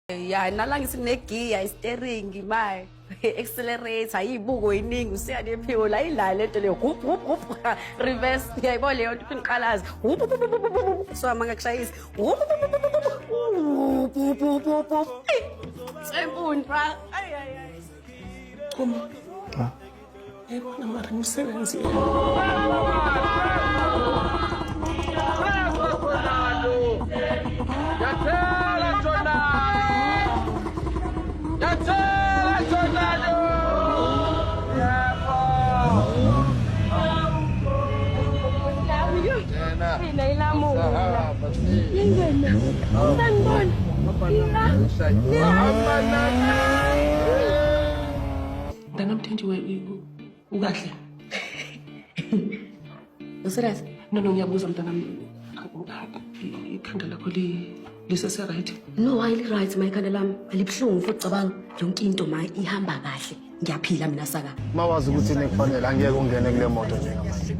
Ya, nala ngithi kunegiya, isteringi ma, accelerator, izibuko iningi usiya nephiko la ila lento leyo hup hup hup reverse uyayibona leyo nto iphinqalazi hup hup hup hup hup so manga kushayisa hup hup hup hup hup hup hup hup Sempuni bra. Ay ay ay. Chuma. Yayibona mara imisebenzi. Mntanam Thenjiwe ukahle? Userious? No, no, ngiyabuza mntanam, ikhanda lakho lisese right? No, ayili right ma, ikhanda lami alibuhlungu futhi cabanga yonke into ma ihamba kahle. Ngiyaphila mina saka. Mawazi ukuthi nekufanele angeke ungene kule moto njengamanje.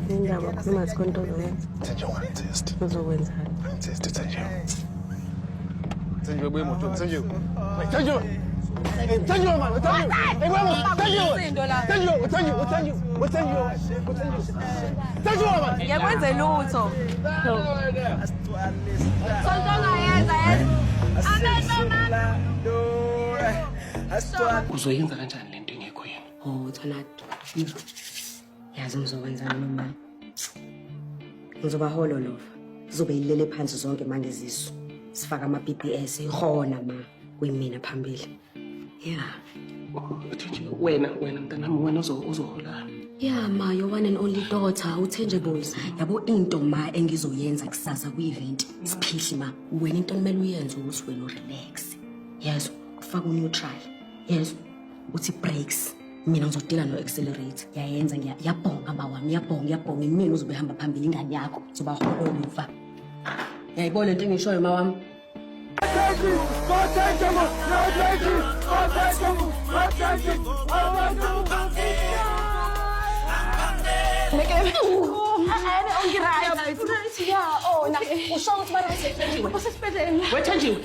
Indaba khuluma sikhonto ozoyenza. Thenjiwe, ungi-test. Uzokwenzani? Ungi-test, Thenjiwe. Thenjiwe, buya emotweni, Thenjiwe. Thenjiwe. Thenjiwe man, Thenjiwe. Hey, buya emotweni, Thenjiwe. Thenjiwe, Thenjiwe, Thenjiwe, Thenjiwe, Thenjiwe. Thenjiwe man. Ngiyakwenze lutho. Sonto ongayenza yes. Amen mama. Uzoyenza kanjani lento engekho yena? Oh, Thanato. Yazi ngizokwenzani mama? Ngizoba hololova. Zizobe ilele phansi zonke manje izisu. Sifaka ama BBS ihona ma kuyimina phambili. Yeah. Thenjiwe, wena mntanami, wena uzohola. Yeah ma, your one and only daughter, uTenjables. Yabo into ma engizoyenza kusasa kwi-event. Siphihli ma, wena into okumele uyenze ukuthi wena urelax. Yes, ufake u-neutral. Yes, uthi brakes. Mina ngizodila no-accelerate. Yayenza ngiyabhonga ma wami, iyabhonga, iyabhonga. Imina uzobe hamba phambili ingane yakho. Uzoba holova. Yayibona lento engishoyo ma wami? Wethenjiwe,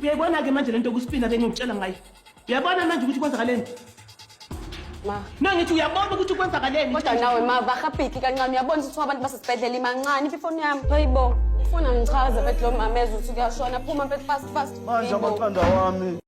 uyayibona-ke manje lento yokuspina bengikutshela ngayo. Uyabona manje ukuthi kwenzakaleni? Ma. No, ngithi uyabona ukuthi kwenzakaleni. Kodwa nawe ma bahapiki kancane uyabona ukuthi abantu basesibhedlela imancane iphi ifoni yami. Hayibo, ufuna ngichaze mfethu lo mama ezwe ukuthi kuyashona phuma mfethu fast fast. Manje amaqanda wami.